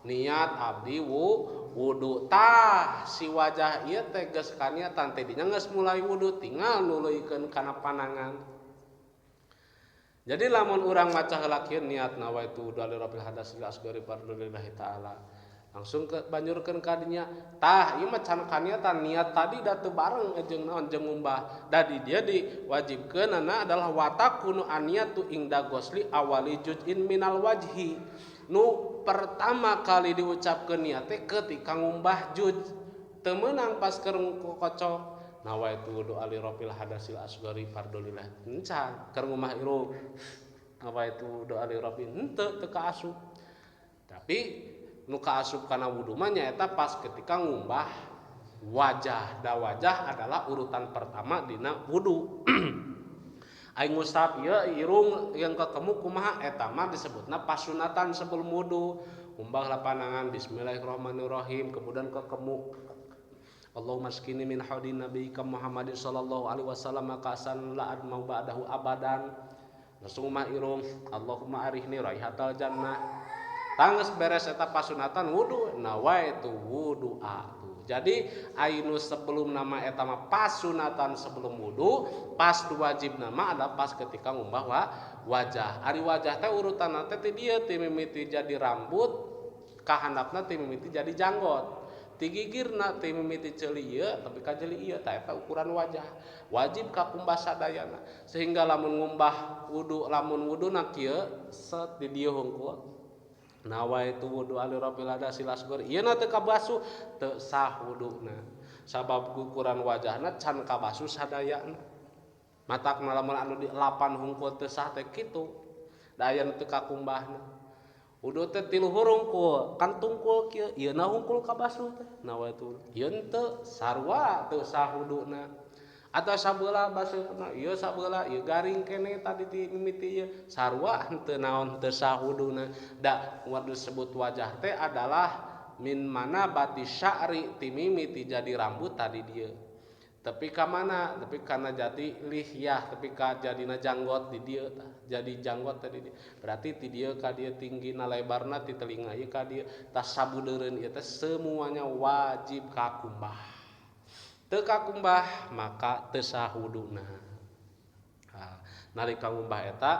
niat abdi wudu. Tah si wajah ieu teh geus kaniatan tidinya geus mulai wudu tinggal nuluykeun kana panangan. Jadi lamun urang maca heula kieu niat nawaitu wudu li rabbil hadasil asghari fardu lillahi ta'ala. Langsung ke banyurkeun ka dinya. Tah ieu mah can kaniatan niat tadi da teu bareng jeung naon jeung ngumbah. Da di dieu diwajibkeunana adalah watakunu aniyatu ingda gosli awali juz'in minal wajhi. Nu pertama kali diucapkeun niat teh ketika ngumbah juz. Teu meunang pas keur kokocok. Nawaitu wudu li rabbil hadasil asghari fardu lillah. Encan keur ngumbah irung. Nawaitu wudu li rabbil henteu teu kaasup. Tapi nu kaasup kana wudu mah nyaeta pas ketika ngumbah wajah. Da wajah adalah urutan pertama dina wudu. Aing ngusap ieu irung yang ketemu kumaha eta mah disebutna pasunatan sebelum wudu. Ngumbah panangan bismillahirrahmanirrahim kemudian kekemu Allahumma skini min haudi nabiyika Muhammadin sallallahu alaihi wasallam kasan la admau ba'dahu abadan. Langsung mah irung Allahumma arihni raihatal jannah. Tangges beres eta pasunatan wudu nawaitu wudu'a. Jadi ainu sebelum nama eta mah pasunatan sebelum wudu, pas wajib nama ada pas ketika ngumbah wajah. Ari wajah teh urutanna teh ti dieu ti mimiti jadi rambut kahandapna ti mimiti jadi janggot. Ti gigirna ti mimiti ceuli ieu tapi ka ceuli ieu tah eta ukuran wajah. Wajib kakumbah sadayana. Sehingga lamun ngumbah wudu lamun wuduna kieu set di dieu hungkul. Nawaitu wudu li rabbil hadasil asghar ieu na teu kabasu teu sah wuduna. Sabab ukuran wajahna can kabasu sadayana. Matakna lamun anu di 8 hungkul teu sah teh kitu. Da aya nu teu kakumbahna. Wudu teh tilu hurungkul, kan tungkul kieu, ieu na hungkul kabasu teh. Nawaitu ieu teu sarua teu sah wuduna. Atau sabeula baseuhna ieu sabeula ieu garing keneh tadi ti mimiti ieu sarua henteu naon teu sah wuduna. Da disebut wajah teh adalah min mana bati sya'ri ti mimiti jadi rambut tadi dieu. Tapi ka mana? Tapi kana jadi lihyah, tapi ka jadina janggot di dieu tah. Jadi janggot tadi dieu. Berarti ti dieu ka dieu tinggina lebarna ti telinga ieu ka dieu. Tah sabudeureun ieu teh semuanya wajib kakumbah. Teu kakumbah maka teu sah wuduna. Nah, nalika ngumbah eta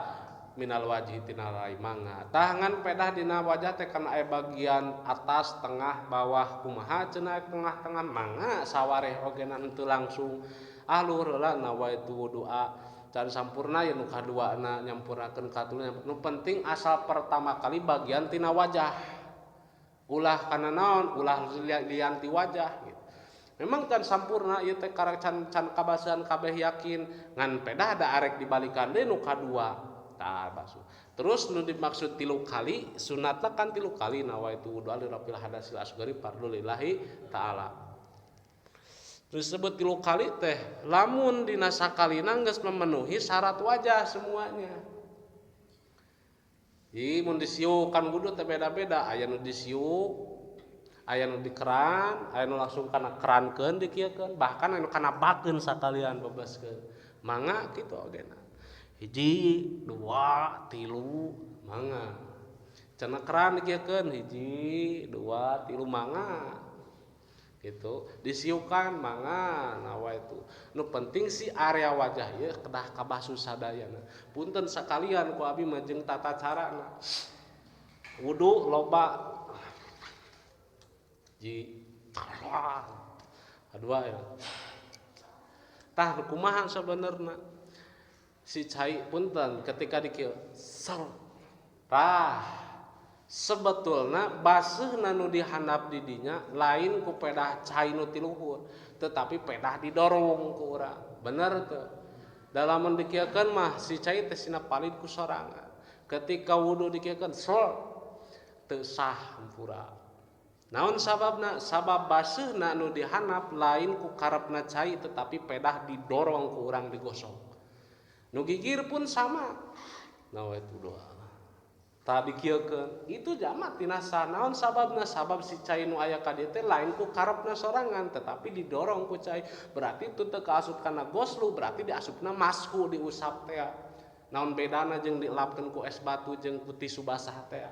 minal wajhi tina rai mangga. Tah ngan pedah dina wajah teh kana aya bagian atas, tengah, bawah kumaha cenah tengah-tengah mangga sawareh ogena henteu langsung. Ah luhur heula nawaitu wudu'a can sampurna ye nu kaduana nyampurnakeun katuluna. Nu penting asal pertama kali bagian tina wajah. Ulah kana naon, ulah lian ti wajah gitu. Memang can sampurna ieu teh karek can kabasehan kabeh yakin ngan pedah da arek dibalikan deui nu kadua. Tah basuh. Terus nu dimaksud tilu kali sunatna kan tilu kali nawaitu wudu'a li rafil hadasil asghari fardhu lillahi ta'ala. Terus disebut tilu kali teh lamun dina sakalina geus memenuhi syarat wajah semuanya. Ieu mun disiuk kan wudu teh beda-beda, aya nu disiuk, aya nu dikeran, aya nu langsung kana kerankeun dikieukeun, bahkan anu kana bakeun sakalian bebaskeun. Mangga kitu ogena. Hiji, dua, tilu, mangga. Cenah keran dikieukeun hiji, dua, tilu, mangga. Gitu, disiukan mangga nawaitu. Nu penting si area wajah ieu kedah kabasuh sadayana. Punten sakalian ku abi mah jeung tata carana. Wudu loba ji kadua ya. Tah kumaha sabenerna? Si cai punten ketika dikieu sar. Tah sebetulna baseuhna nu dihandap di dinya lain ku pedah cai nu ti luhur, tetapi pedah didorong ku urang. Bener teu? Dalamun dikieukeun mah si cai teh sina palid ku sorangan. Ketika wudu dikieukeun sol teu sah hampura. Naon sababna? Sabab baseuhna nu dihandap lain ku karepna cai tetapi pedah didorong ku urang digosok. Nu gigir pun sama. Nawaitu doa. Tadi kieukeun itu jamak tina sah. Naon sababna? Sabab si cai nu aya ka dieu teh lain ku karepna sorangan tetapi didorong ku cai. Berarti itu teu kaasup kana goslu, berarti diasupna masku diusap teh. Naon bedana jeung dielapkeun ku es batu jeung ku tisu basah teh.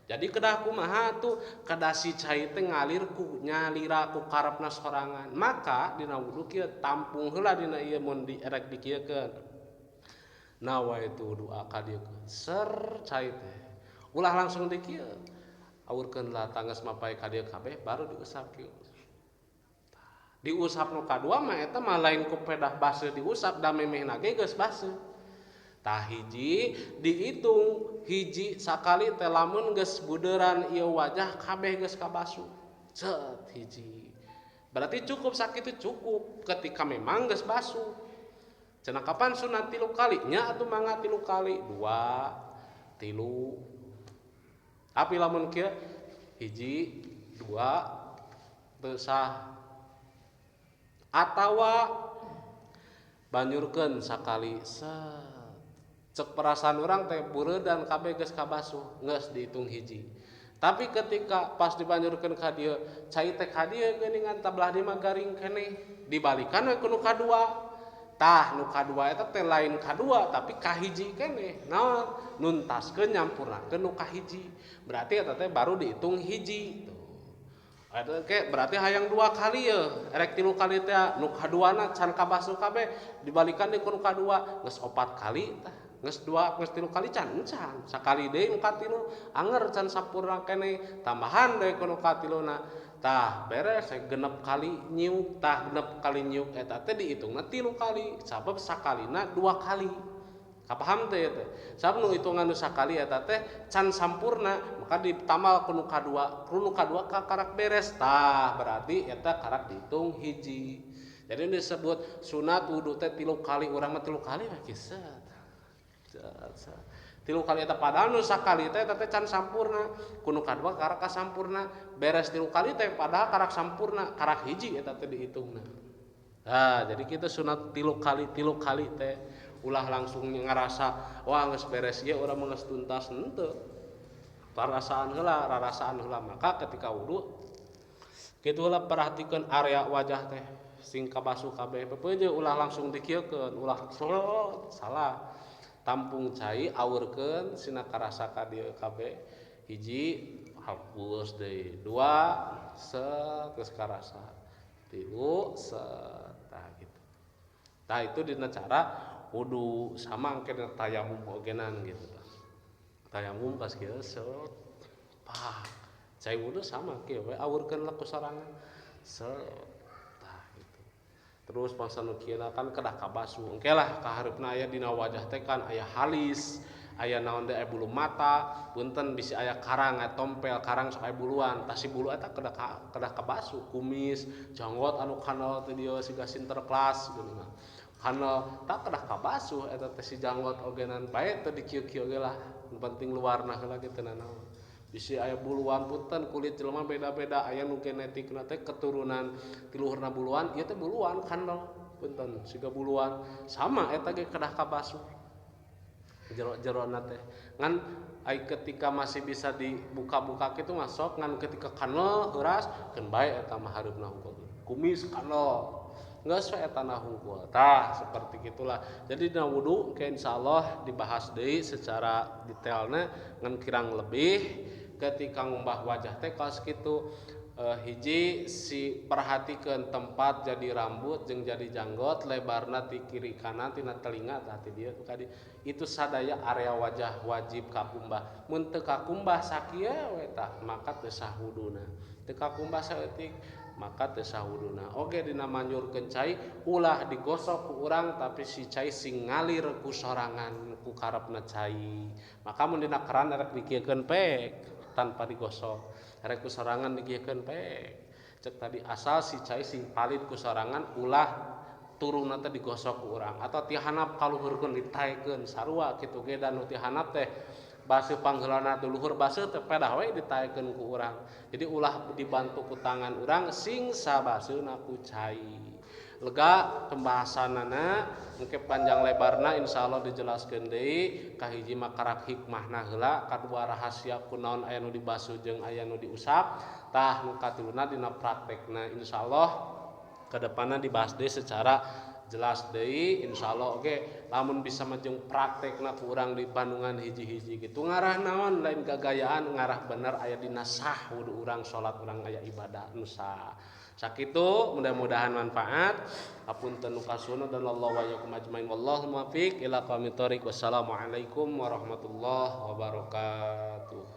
Jadi kedah kumaha tuh kedah si cai teh ngalir ku nyalira ku karepna sorangan. Maka dina wudu kieu tampung heula dina ieu mun dierek dikieukeun. Nawaitu doa ka dieu ser cai teh. Ulah langsung dikieu. Aurkeun lah tangges mapai ka dieu kabeh baru diusap kieu. Diusap nu kadua mah eta mah lain ku pedah baseuh diusap da memehna ge geus baseuh. Tah hiji dihitung hiji sakali teh lamun geus budeuran ieu wajah kabeh geus kabasuh. Cet hiji. Berarti cukup sakitu cukup ketika memang geus basuh. Cenah kapan sunat tilu kali? Nya atuh mangga tilu kali, dua, tilu. Tapi lamun kieu hiji, dua teu sah. Atawa banyurkeun sakali set. Cek perasaan urang teh bureudan kabeh geus kabasuh, geus dihitung hiji. Tapi ketika pas dibanyurkeun ka dieu, cai teh ka dieu geuningan tabelah dieu mah garing keneh, dibalikan we ku nu kadua. Tah nu kadua eta teh lain kadua tapi kahiji keneh. Naon? Nuntaskeun nyampurnakeun nu kahiji. Berarti eta teh baru dihitung hiji. Tuh. Eta ke berarti hayang dua kali ye, erek tilu kali teh nu kaduana can kabasuh kabeh dibalikan deui ku nu kadua geus opat kali tah. Geus dua geus tilu kali can can. Sakali deui nu katilu anger can sampurna keneh tambahan deui ku nu katiluna. Tah beres genep kali nyiuk, tah genep kali nyiuk eta teh dihitungna tilu kali sabab sakalina dua kali. Kapaham teh teh? Sabab nu hitungan nu sakali eta teh can sampurna, maka ditambal ku nu kadua, ku nu kadua ka karak beres. Tah berarti eta karak dihitung hiji. Jadi disebut sunat wudu teh tilu kali, urang mah tilu kali mah kieu. Tilu kali eta padahal nu sakali teh eta teh can sampurna, ku nu kadua karak kasampurna, beres tilu kali teh padahal karak sampurna, karak hiji eta teh dihitungna. Nah, jadi kita sunat tilu kali teh ulah langsung ngerasa wah geus beres ieu, urang mah geus tuntas, henteu. Perasaan heula, rarasaan heula. Maka ketika wudu kitu heula, perhatikan area wajah teh sing kabasuh kabeh. Pepeje ulah langsung dikieukeun, ulah salah. Tampung cai, awurkeun sina karasa ka dieu kabeh. Hiji, hapus deui, dua, set, geus karasa, tilu, set, tah gitu. Tah, itu dina cara wudu. Sama engke dina tayamum ogenan gitu tah. Tayamum pas kieu, set, pak. Cai wudu sama kieu we, awurkeun lah ku sorangan, set, tah gitu. Terus bangsa nu kieu kan kedah kabasuh. Engke lah kahareupna aya dina wajah teh kan aya halis, aya naon deui, aya bulu mata, punten, bisi aya karang, aya tompel karang, sok aya buluan. Tah, si bulu eta kedah kabasuh. Kumis, janggot anu kanal teh dieu siga sinterklas geuningan. Kanal tah kedah kabasuh eta teh si janggot ogenan, bae teu dikieu-kieu ge lah, nu penting luarna heula ge teu nanaon. Bisi aya buluan, punten, kulit jelema beda-beda, aya nu genetikna teh keturunan ti luhurna buluan, ieu teh buluan kanal, punten, siga buluan. Sama eta ge kedah kabasuh jero-jerona teh. Ngan ai ketika masih bisa dibuka-buka kitu mah sok, ngan ketika kanal heuras keun bae eta mah hareupna hungkul. Kumis kanal geus we eta na hungkul. Tah, seperti gitulah. Jadi dina wudu ke insyaallah dibahas deui secara detailna, ngan kirang lebih ketika ngumbah wajah teh kaos kitu. Hiji, si perhatikeun tempat jadi rambut jeung jadi janggot, lebarna ti kiri kanan tina telinga tah ti dieu ka di itu sadaya area wajah wajib kakumbah. Mun teu kakumbah sakieu we tah, maka teu sah wuduna. Teu kakumbah saeutik maka teu sah wuduna. Oge dina manyurkeun cai, ulah digosok ku urang, tapi si cai sing ngalir ku sorangan, ku karepna cai. Maka mun dina keran erek dikieukeun pek tanpa digosok, erek ku sorangan dikieukeun pek. Cek tadi, asal si cai sing palid ku sorangan, ulah turunna teh digosok ku urang atau ti handap kaluhurkeun, ditaekeun. Sarua kitu ge dan nu ti handap teh baseuh pangheulana, teh luhur baseuh teh pedah we ditaekeun ku urang. Jadi ulah dibantu ku tangan urang, sing sabaseuna ku cai. Lega pembahasanana, engke panjang lebarna insyaallah dijelaskeun deui. Kahiji mah karak hikmahna heula, kadua rahasia kunaon aya nu dibasuh jeung aya nu diusap, tah nu katiluna dina praktekna. Insyaallah kedepanna dibahas deui secara jelas deui insyaallah. Oke, lamun bisa mah jeung praktekna ku urang di Bandungan hiji-hiji gitu. Ngarah naon, lain gagayaan, ngarah bener aya dina sah wudu urang, salat urang, aya ibadah nu sah. Sakitu, mudah-mudahan manfaat. Hapunten nu kasuhunna dan Allah wa iyyakum ajmain, wallahu muwaffiq ila aqwamit thoriq. Wassalamualaikum warahmatullahi wabarakatuh.